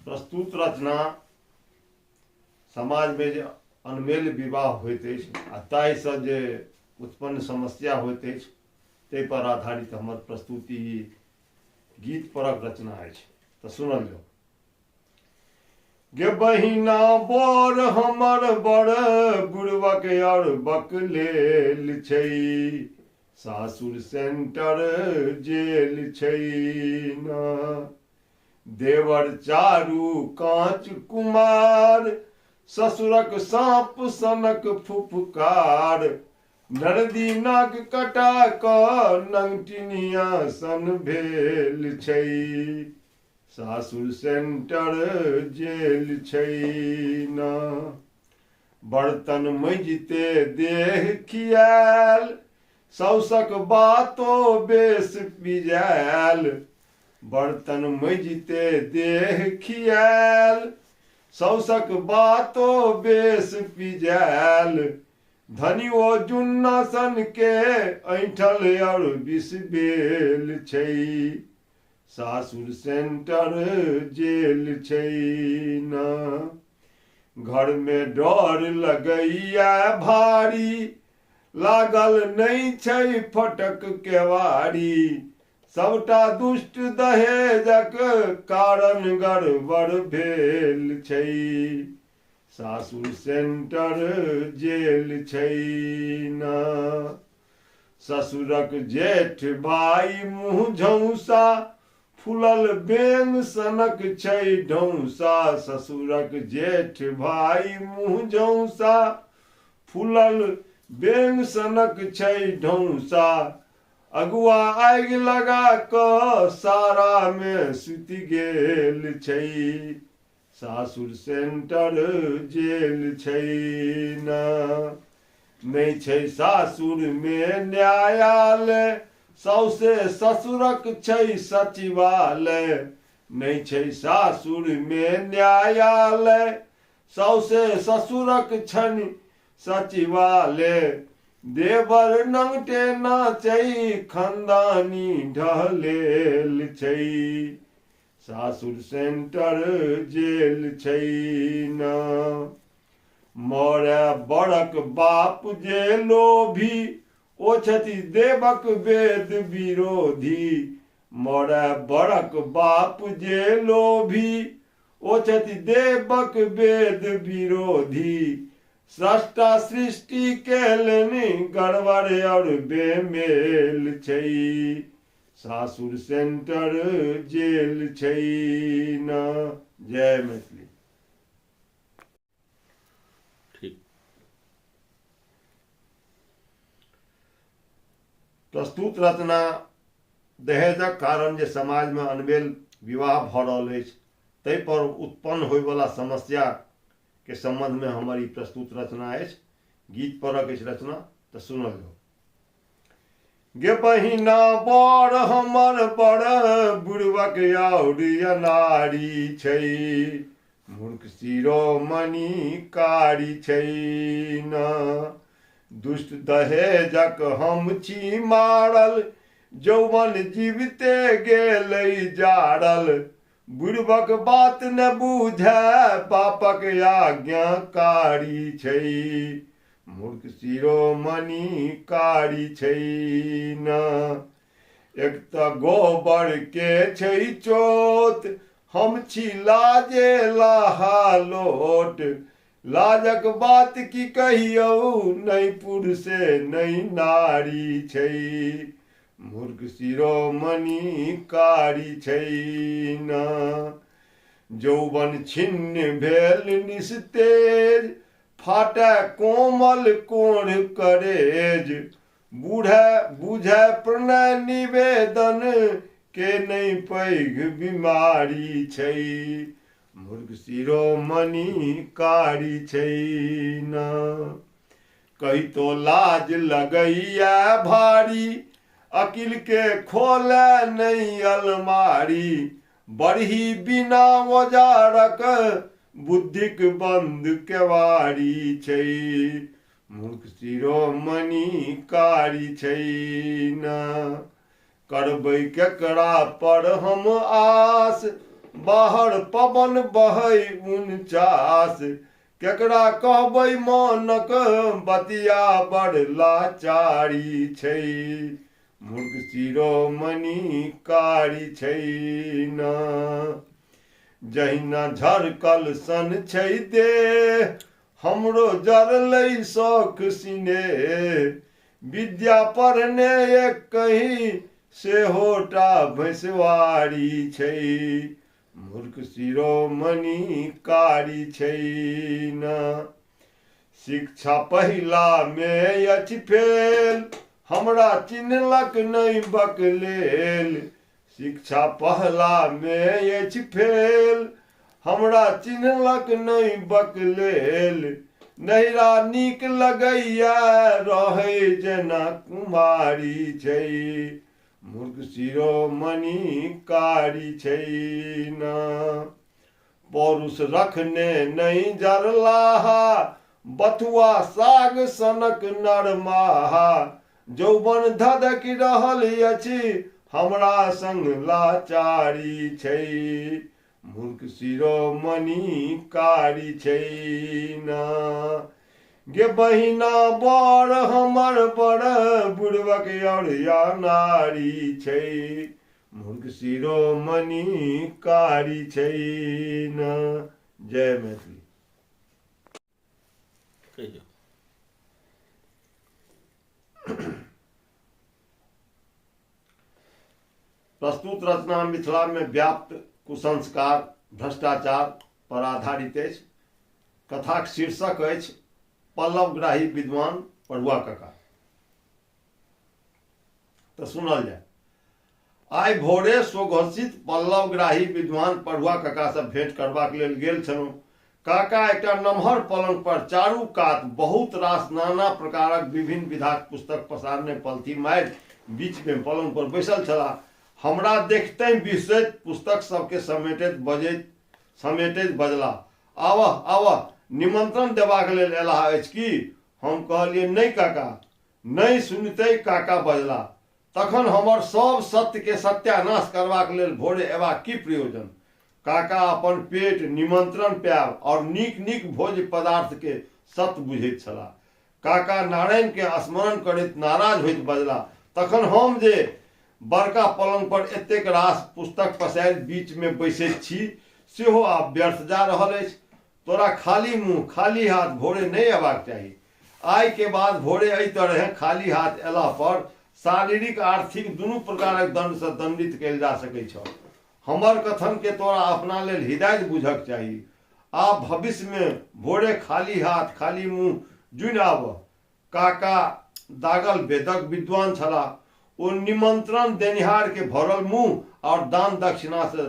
प्रस्तुत रचना समाजमे जे अनमेल विवाह होइत अछि आ ताहिसँ जे उत्पन्न समस्या होइत अछि ताहिपर आधारित हमर प्रस्तुति गीत परक रचना अछि। तऽ सुनल जाउ। गे बहिना बर हमर बड़ बुढ़बक और बकलेल छै, सासुर सेंटर जेल छै ना। देवर चारू काँच कुमार, ससुरक साँप सनक फुफकार, नरदी नाक कटा कऽ नंगटिनिया सन भेल छै, सासुर सेंटर जेल छै ना। बर्तन मजिते देह खियाल, साउसक बातो बेस पिजायल, बर्तन मजिते देह खियाल, साउसक बातो बेस पिजायल, धनी ओ जुन्ना सन के ऐंठल और विष बेल छै, सासुर सेंटर जेल छै ना। घर में डर लगैया भारी, लागल नहि छै फटक केवारी, सबटा दुष्ट दहेजक कारण गड़बड़ भेल छै, सासुर सेंटर जेल छै ना। ससुरक जेठ भाई मुँह झौसा, फूलल बेंग सनक छै ढौसा, ससुरक जेठ भाई मुँह झौसा, फूलल बेंग सनक छै ढौसा, अगुआ आगि लगा कऽ सारा मे सुति गेल छै, सासुर सेंटर जेल छै ना। नहि छै सासुर मे न्यायालय, सौसे ससुरक छै सचिवालय, नहि छै सासुर मे न्यायालय, सौसे ससुरक छनि सचिवालय, देवर नंगटे नाचै खनदानी ढहलेल छै, सासुर सेंटर जेल छै ना। मरे बड़क बाप जे लोभी, ओ छथि देवक वेद विरोधी, मरे बड़क बाप जे लोभी, ओ छथि देवक वेद विरोधी, स्रष्टा सृष्टि केलनि गड़बड़ और बेमेल छै, सासुर सेंटर जेल छै ना। जय मैथिली। ठीक। प्रस्तुत रचना दहेजक कारण जे समाजमे अनमेल विवाह भऽ रहल अछि ताहि पर उत्पन्न होइवला समस्याके सम्बन्धमे हमर ई प्रस्तुत रचना अछि। गीत परक अछि रचना, तऽ सुनल जाउ। गे बहिना बड़ हमर बड़ बुढ़बक और अनारी छै, मूर्ख शिरोमणि कारी छै ना। दुष्ट दहेजक हम छी मारल, यौवन जीविते गेलै जारल, बुढ़बक बात न बुझै बापक आज्ञाकारी छै, मूर्ख शिरोमणि कारी छै ना। एक तऽ गोबर के छै चोत, हम छी लाजे लहालोट, लाजक बात की कहियौ नहि पुरुषे नहि नारी छै, मूर्ख शिरोमणि कारी छै ना। यौवन छिन्न भेल निस्तेज, फाटय कोमल कोढ़ करेज, बूढ़े बुझै प्रणय निवेदन के नहि पैघ बीमारी छै, मूर्ख शिरोमणि कारी छै ना। कहितो लाज लगैया भारी, अकिल के खोले नहि अलमारी, बरही बिना औजारक बुद्धिक बंद केवारी छै, मूर्ख शिरोमणि कारी छै ना। करबै केकरा पर हम आस, बाहर पवन बहै 49, केकरा कहबै मनक बतिया बड़ लाचारी छै, मूर्ख शिरोमणि कारी छै न। जहिना झरकल सन छै देह, हमरो जरलै शौख सिनेह, विद्या पढ़ने एक कहीं सेहो टा भैंसवारी छै, मूर्ख शिरोमणि कारी छै न। शिक्षा पहिला मे अछि फेल, हमरा चिन्हलक नहि बकलेल, शिक्षा पहला मे अछि फेल, हमरा चिन्हलक नहि बकलेल, नैहरा नीक लगैया रहै जेना कुमारी छै, मूर्ख शिरोमणि कारी छै न। पौरुष रखने नहि जरलाहा, बथुआ साग सनक नरमाहा, जौबन धधकि रहल अछि हमरा संग लाचारी छै, मूर्ख शिरोमणि कारी छै न। गे बहिना बड़ हमर बड़ बुढ़बक अरिया नारी छै, मूर्ख शिरोमणि कारी छै न। जय मैथिली। कहियौ। प्रस्तुत रचना मिथिला में व्याप्त कुसंस्कार भ्रष्टाचार पर आधारित अछि। कथाक शीर्षक अछि पल्लवग्राही विद्वान पढ़ुआ काका। तऽ सुनल जाय। आइ भोरे स्वघोषित पल्लवग्राही विद्वान पढ़ुआ काका से भेंट करबाक लेल गेल छलहुँ। काका एकटा नमहर पलंग पर चारू कात बहुत रास नाना प्रकारक विभिन्न विधाक पुस्तक पसारने पलथी मारि बीच में पलंग पर बैसल छलाह। हमरा देखते बिसैत पुस्तक सबके समेटैत बजैत समेटैत बजलाह, आवह आवह, निमंत्रण देबाक लेल एलाह अछि की? हम कहलियै, नहि काका। नहि सुनिते काका बजलाह, तखन हमर सब सत्य के सत्यानाश करबाक लेल भोरे एबाक की प्रयोजन? काका अपन पेट, निमंत्रण पायब और नीक नीक भोज्य पदार्थ के सत्य बुझैत छलाह। काका नारायण के स्मरण करैत नाराज होइत बजलाह, तखन हम जे बड़का पलंग पर एतेक रास पुस्तक पसारि बीच में बैसैत छी सेहो आब व्यर्थ जा रहल अछि। तोरा खाली मुँह खाली हाथ भोरे नहि अयबाक चाही। आइ के बाद भोरे एहि तरहें खाली हाथ अयला पर शारीरिक आर्थिक दुनू प्रकारक दंड सँ दंडित कयल जा सकैत छह। हमर कथन के तोरा अपना लेल हिदायत बुझक चाही। आब भविष्य मे भोरे खाली हाथ खाली मुँह जुनि आबह। काका दागल वेदक विद्वान छलाह। ओ निमंत्रण देनिहार के भरल मुँह और दान दक्षिणा से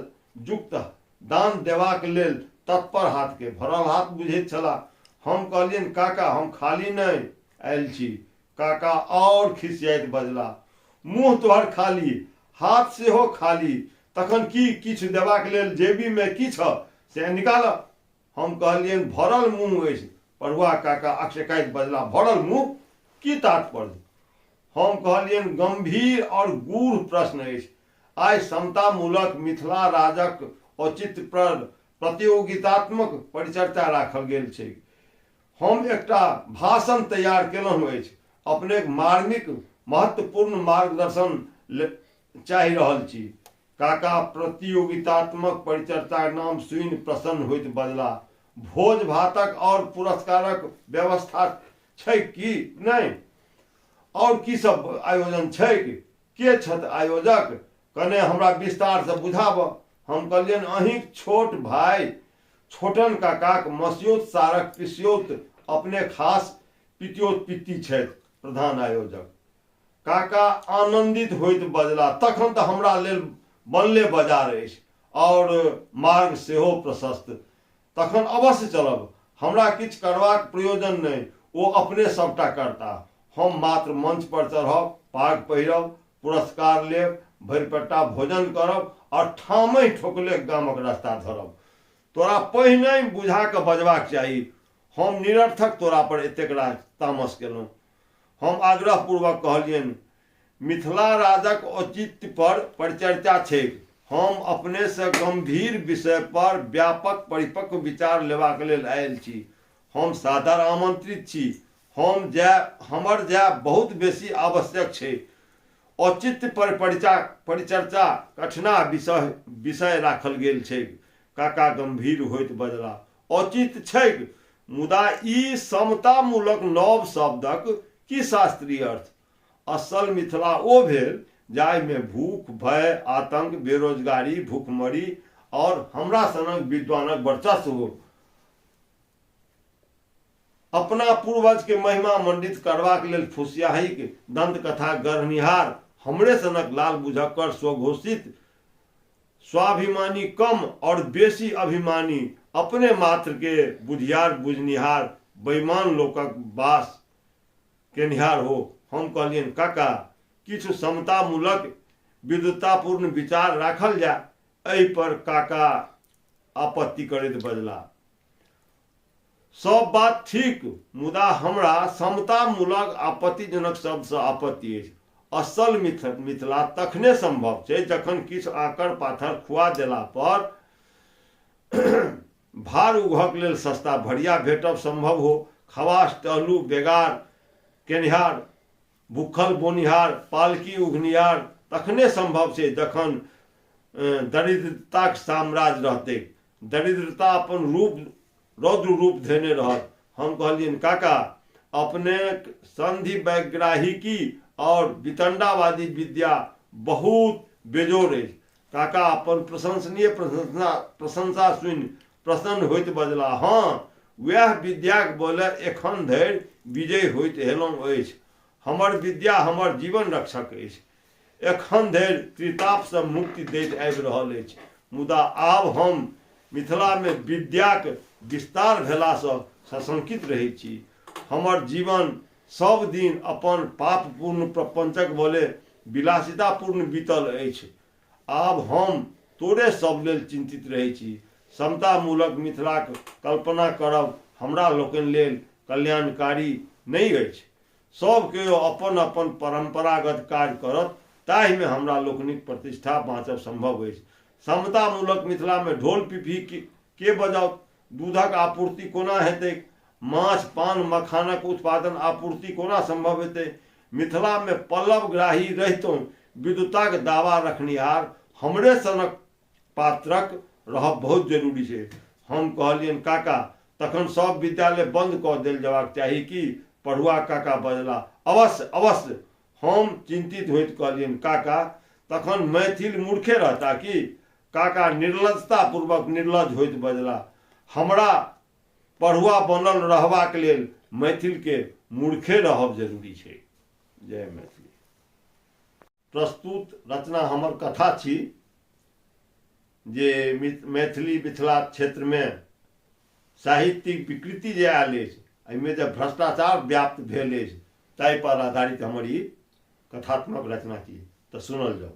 युक्त दान देबाक लेल तत्पर हाथ के भरल हाथ बुझैत छलाह। हम कहलियनि, काका हम खाली नहि आयल छी। काका और खिसियाइत बजलाह, मुँह तोहर खाली, हाथ सेहो खाली, तखन की किछु देबाक लेल जेबी मे की छह से निकाल। हम कहलियनि, भरल मुँह अछि। पढ़ुआ काका अक्षकाइत बजलाह, भरल मुँह की तात्पर्य? हम कहलियनि, गंभीर और गूढ़ प्रश्न अछि। आइ समतामूलक मिथिला राजक औचित्य पर प्रतियोगितात्मक परिचर्चा राखल गेल छैक। हम एकटा भाषण तैयार केलहुँ अछि। अपनेक मार्मिक महत्वपूर्ण मार्गदर्शन चाहि रहल छी। काका प्रतियोगितात्मक परिचर्चाक नाम सुनि प्रसन्न होइत बजलाह, भोज भातक और पुरस्कारक व्यवस्था छैक कि नहि? और की सब आयोजन छैक? के छथि आयोजक? कने हमरा विस्तार से बुझाब। हम कहलियनि, अहींक छोट भाई छोटन काकाक मसियौत सारक पिसियौत अपने खास पितियौत पित्ती छथि प्रधान आयोजक। काका आनंदित होइत बजला, तखन तऽ हमरा लेल बनले बाजार अछि और मार्ग सेहो प्रशस्त। तखन अवश्य चलब। हमरा किछु करबाक प्रयोजन नहि, ओ अपने सबटा करताह। हम मात्र मंच पर चढ़ब, पाग पहिरब, पुरस्कार लेब, भरिपेट्टा भोजन करब और ठामहि ठोकले गामक रास्ता धरब। तोरा पहिनहि बुझा कऽ बजबाक चाही। हम निरर्थक तोरा पर एतेक रास तामस केलहुँ। हम आग्रहपूर्वक कहलियनि, मिथिला राजक औचित्य पर परिचर्चा छैक। हम अपनेसँ गम्भीर विषय पर व्यापक परिपक्व विचार लेबाक लेल आयल छी। हम सादर आमंत्रित छी। हम जायब, हमर जायब बहुत बेसी आवश्यक छै। औचित्य पर परिचर्चा कठिना विषय विषय राखल गेल छैक। काका गम्भीर होइत बजला, औचित्य छैक, मुदा ई समतामूलक नव शब्दक की शास्त्रीय अर्थ? असल मिथिला ओ भेल जाहिमे भूख, भय, आतंक, बेरोजगारी, भूखमरी और हमरा सनक विद्वानक वर्चस्व हो। अपना पूर्वज के महिमा मंडित करबाक लेल फुसियाहीक दंतकथा गढ़निहार हमरे सनक लाल बुझक्कर स्वघोषित स्वाभिमानी कम और बेसी अभिमानी अपने मात्र के बुधियार बुझनिहार बेईमान लोकक वास केनिहार हो। हम कहलियनि, काका, किछु समतामूलक विद्वतापूर्ण विचार राखल जाय। एहि पर काका आपत्ति करैत बजला, सब बात ठीक, मुदा हमरा समतामूलक आपत्तिजनक शब्दसँ आपत्ति अछि। असल मिथिला तखने संभव छै जखन किछु आंकड़ पाथर खुआ देला पर भार उघक लेल सस्ता भरिया भेटब संभव हो। खवास, टहलू, बेगार केनिहार, भूखल बोनिहार, पालकी उघनिहार तखने संभव छै जखन दरिद्रताक साम्राज्य रहतैक, दरिद्रता अपन रूप रौद्र रूप धेने रहत। हम कहलियनि, काका, अपने संधि वैग्राहिकी और वितंडावादी विद्या बहुत बेजोड़ अछि। काका अपन प्रशंसनीय प्रशंसा सुनि प्रसन्न होइत बजला, हँ, वएह विद्याक बले एखन धरि विजय होइत एलहुँ अछि। हमर विद्या हमर जीवन रक्षक अछि। एखन धरि त्रितापसँ मुक्ति दैत आबि रहल अछि। मुदा आब हम मिथिलामे विद्याक विस्तार भेलासँ सशंकित रहैत छी। हमर जीवन सब दिन अपन पापपूर्ण प्रपंचक बले विलासितापूर्ण बीतल अछि। आब हम तोरे सब लेल चिन्तित रहैत छी। समतामूलक मिथिलाक कल्पना करब हमरा लोकनि लेल कल्याणकारी नहि अछि। सब केओ अपन अपन परम्परागत कार्य करत, ताहिमे हमरा लोकनिक प्रतिष्ठा बाँचब संभव अछि। समतामूलक मिथिलामे ढोल पिपही के बजाओत? दूधक आपूर्ति कोना हेतैक? माछ, पान, मखानक उत्पादन आपूर्ति कोना संभव हेतै? मिथिलामे पल्लवग्राही रहितहुँ विद्वताक दावा रखनिहार हमरे सनक पात्रक रहब बहुत जरूरी छै। हम कहलियनि, काका, तखन सब विद्यालय बंद कऽ देल जेबाक चाही की? पढ़ुआ काका बजला, अवश्य अवश्य। हम चिन्तित होइत कहलियनि, काका, तखन मैथिल मूर्खे रहता की? काका निर्लजतापूर्वक निर्लज होइत बजला, हमरा पढ़ुआ बनल रहबाक लेल मैथिलके मूर्खे रहब जरूरी छै। जय मैथिली। प्रस्तुत रचना हमर कथा छी जे मैथिली मिथिला क्षेत्रमे साहित्यिक विकृति जे आयल अछि, एहिमे जे भ्रष्टाचार व्याप्त भेल अछि, ताहि पर आधारित हमर ई कथात्मक रचना छी। तऽ सुनल जाउ।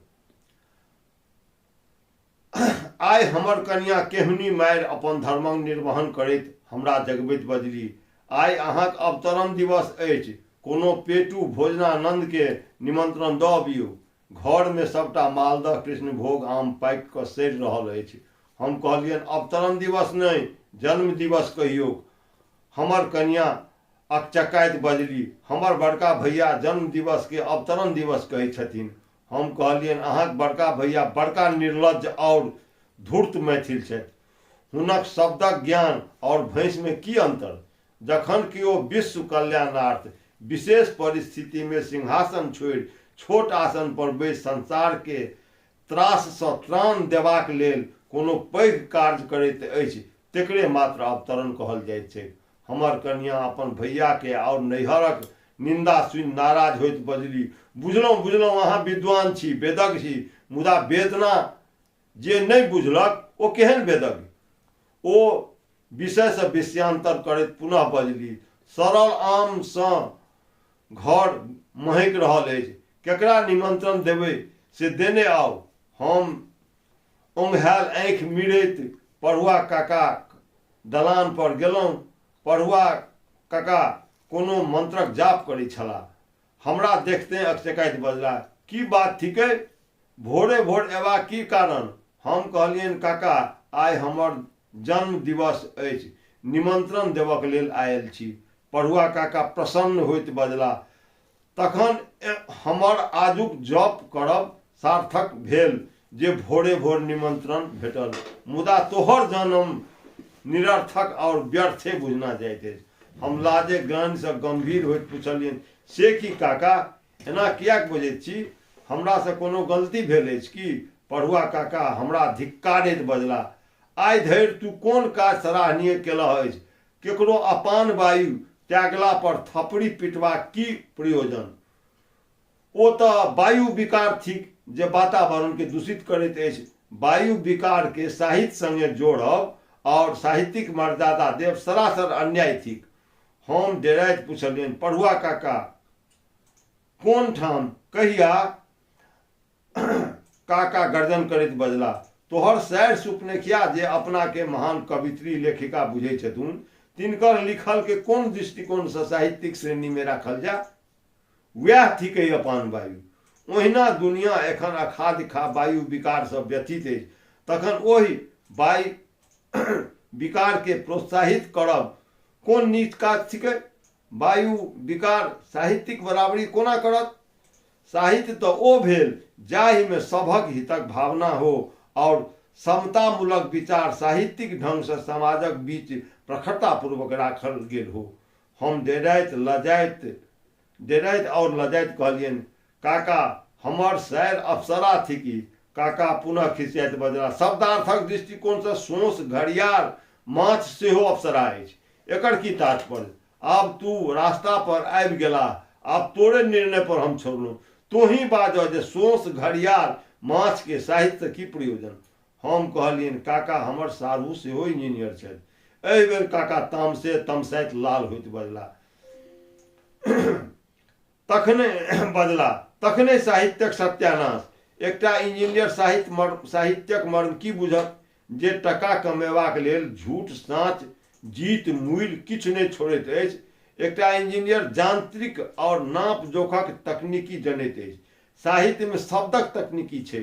आइ हमर कनिया केहुनी मारि अपन धर्मक निर्वहन करैत हमरा जगबैत बजली, आइ अहाँक अवतरण दिवस अछि, कोनो पेटू भोजनानंद के निमंत्रण दऽ अबियौ। घर मे सबटा मालदह कृष्णभोग आम पाकि कऽ सड़ि रहल अछि। हम कहलियनि, अवतरण दिवस नहि, जन्म दिवस कहियौक। हमर कनिया अकचकाइत बजली, हमर बड़का भैया जन्म दिवस के अवतरण दिवस कहै छथिन। हम कहलियनि, अहाँक बड़का भैया बड़का निर्लज्ज आओर धूर्त मैथिल छथि। हुनक शब्दक ज्ञान आओर भैंसमे की अंतर? जखन केओ विश्व कल्याणार्थ विशेष परिस्थितिमे सिंहासन छोड़ि छोट आसन पर बैसि संसारके त्राससँ त्राण देबाक लेल कोनो पैघ कार्य करैत अछि, तेकरे मात्र अवतरण कहल जाइत छैक। हमर कनियाँ अपन भैयाके आओर नैहरक निन्दा सुनि नाराज होइत बजली, बुझलहुँ बुझलहुँ, अहाँ विद्वान छी, वेदज्ञ छी, मुदा वेदना जे नहि बुझलक ओ केहन वेदज्ञ? ओ विषयसँ विषयांतर करैत पुनः बजली, सड़ल आमसँ घर महकि रहल अछि, केकरा निमंत्रण देबै से देने आउ। हम ओंघायल आँखि मिड़ैत पढ़ुआ काकाक दलान पर गेलहुँ। पढ़ुआ काका कोनो मंत्रक जाप करैत छलाह। हमरा देखते अकचकाइत बजला, की बात थिकै? भोरे भोर एबाक की कारण? हम कहलियनि, काका, आइ हमर जन्म दिवस अछि, निमंत्रण देबक लेल आयल छी। पढ़ुआ काका प्रसन्न होइत बजलाह, तखन हमर आजुक जप करब सार्थक भेल जे भोरे भोर निमंत्रण भेटल, मुदा तोहर जन्म निरर्थक आओर व्यर्थे बुझना जाइत अछि। हम लाजे ग्लानिसँ गम्भीर होइत पुछलियनि, से की काका, एना किएक बजैत छी? हमरासँ कोनो गलती भेल अछि की? पढ़ुआ काका हमरा धिक्कारैत बजलाह, आइ धरि तू कोन काज सराहनीय केलह अछि? केकरो अपान वायु त्यागला पर थपड़ी पिटबाक की प्रयोजन? ओ तऽ वायु विकार थिक जे वातावरणके दूषित करैत अछि। वायु विकारके साहित्य संगे जोड़ब आओर साहित्यिक मर्यादा देब सरासर अन्याय थिक। हम डेराइत पुछलियनि, पढ़ुआ काका, कोन ठाम, कहिया? काका गर्जन करैत बजला, तोहर सैर सुपनेखिया जे अपना के महान कवित्री लेखिका बुझै छथुन, तिनकर लिखल के कोन दृष्टिकोण सँ साहित्यिक श्रेणी मे राखल जाय? वैह थिकै अपान वायु। ओहिना दुनिया एखन अखाद्य खा वायु विकार सँ व्यथित अछि, तखन ओहि वायु विकार के प्रोत्साहित करब कोन नीच काज थिकै? वायु विकार साहित्यिक बराबरी कोना करत? साहित्य तऽ ओ भेल जाहिमे सभक हितक भावना हो आओर समतामूलक विचार साहित्यिक ढंगसँ समाजक बीच प्रखरतापूर्वक राखल गेल हो। हम डेराइत लजाइत डेराइत आओर लजाइत कहलियनि, काका, हमर सैर अप्सरा थिकी। काका पुनः खिसियाइत बजलाह, शब्दार्थक दृष्टिकोणसँ सोंस घड़ियाल माछ सेहो अप्सरा अछि। एकर की तात्पर्य? आब तू रास्ता पर आबि गेलाह, आब तोरे निर्णय पर हम छोड़लहुँ। तोहीं बाजह जे सोंस घड़ियाल माछ के साहित्य सँ की प्रयोजन? हम कहलियनि, काका, हमर साढ़ू सेहो इंजीनियर छथि। एहि बेर काका तामसे तमसाइत लाल होइत बजलाह। तखने बजला, तखने साहित्यक सत्यानाश। एकटा इंजीनियर साहित्य मर्म साहित्यक मर्म की बुझत जे टका कमेबाक लेल झूठ साँच जीत मूल्य किछु नहि छोड़ैत अछि। एकटा इंजीनियर यांत्रिक आओर नाप जोखक तकनीकी जनैत अछि। साहित्यमे शब्दक तकनीकी छै,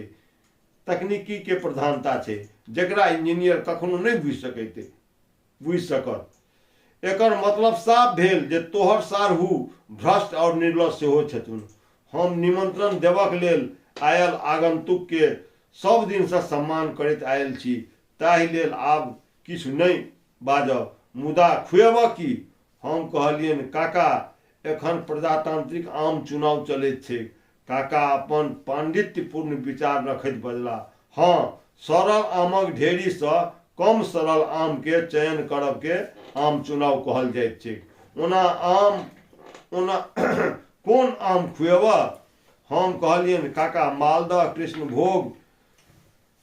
तकनीकी के प्रधानता छै, जकरा इंजीनियर कखनो नहि बुझि सकैत बुझि सकत। एकर मतलब साफ भेल जे तोहर सारहू भ्रष्ट आओर निर्लज सेहो छथुन। हम निमंत्रण देबक लेल आयल आगंतुक के सब दिन सँ सम्मान करैत आयल छी, ताहि लेल आब किछु नहि बाजब। मुदा खुएबह की? हम कहलियनि, काका, एखन प्रजातांत्रिक आम चुनाव चलैत छैक। काका अपन पाण्डित्यपूर्ण विचार रखैत बजलाह, हँ, सड़ल आमक ढेरी सँ कम सड़ल आम के चयन करब के आम चुनाव कहल जाइत छैक। ओना आम ओना कोन आम खुएबह? हम कहलियनि, काका, मालदह कृष्णभोग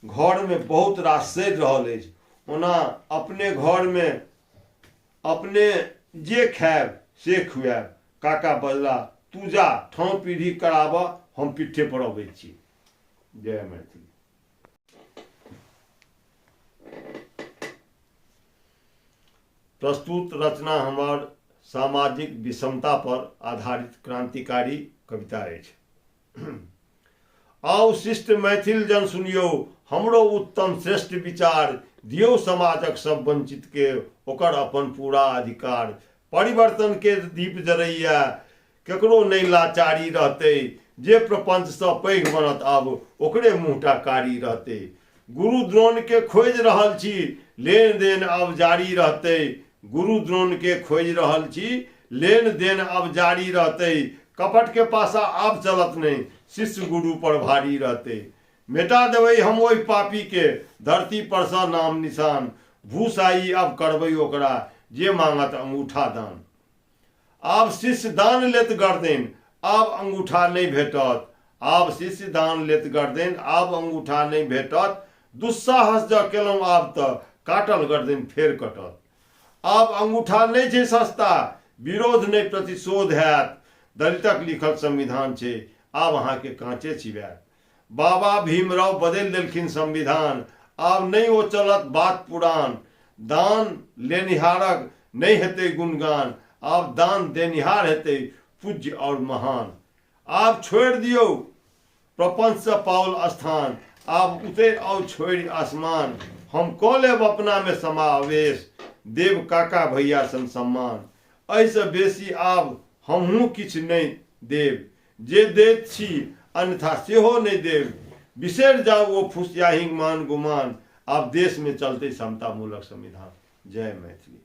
घर मे बहुत रास सड़ि रहल अछि। ओना अपने घर मे अपने जे खायब से खुआयब। काका बजला, तू जा, ठाँव पीढ़ी कराबह, हम पिट्ठे पर अबैत छी। जय मैथिली। प्रस्तुत रचना हमर सामाजिक विषमता पर आधारित क्रांतिकारी कविता अछि। आउ शिष्ट मैथिल जन सुनियौ हमरो उत्तम श्रेष्ठ विचार, दियौ समाजक सब वंचित के ओकर अपन पूरा अधिकार। परिवर्तन के दीप जरैया केकरो नहि लाचारी रहतै, जे प्रपंचसँ पैघ बनत आब ओकरे मुँहटा कारी रहतै। गुरु द्रोण के खोजि रहल छी लेन देन आब जारी रहतै, गुरु द्रोण के खोजि रहल छी लेन देन आब जारी रहतै। कपट के पासा आब चलत नहि शिष्य गुरु पर भारी रहतै। मेटा देबै हम ओहि पापी के धरती पर सँ नाम निशान, भूसाई आब करबै ओकरा जे मांगत अंगूठा दान। आब शिष्य दान लेत गर्दैन आब अंगूठा नहि भेटत, आब शिष्य दान लेत गर्दैन आब अंगूठा नहि भेटत। दुस्साहस जँ केलहुँ आब तऽ काटल गर्दैन फेर कटत। आब अंगूठा नहि छै सस्ता, विरोध नहि प्रतिशोध हैत, दलितक लिखल संविधान छै आब अहाँके काँचे चिबायत। बाबा भीमराव बदलि देलखिन संविधान, आब नहि ओ चलत बात पुरान। दान लेनिहारक नहि हेतै गुणगान, आब दान देनिहार हेतै पूज्य और महान। आब छोड़ि दियौ प्रपंचसँ पाओल स्थान, आब उतरि आउ छोड़ि आसमान, हम कऽ लेब अपनामे समावेश, देब काका भैया सन सम्मान। एहिसँ बेसी आब हमहूँ किछु नहि देब, जे दैत छी अन्यथा सेहो नहि देब। बिसरि जाउ ओ फुसियाहीक मान गुमान, आब देशमे चलतै समतामूलक संविधान। जय मैथिली।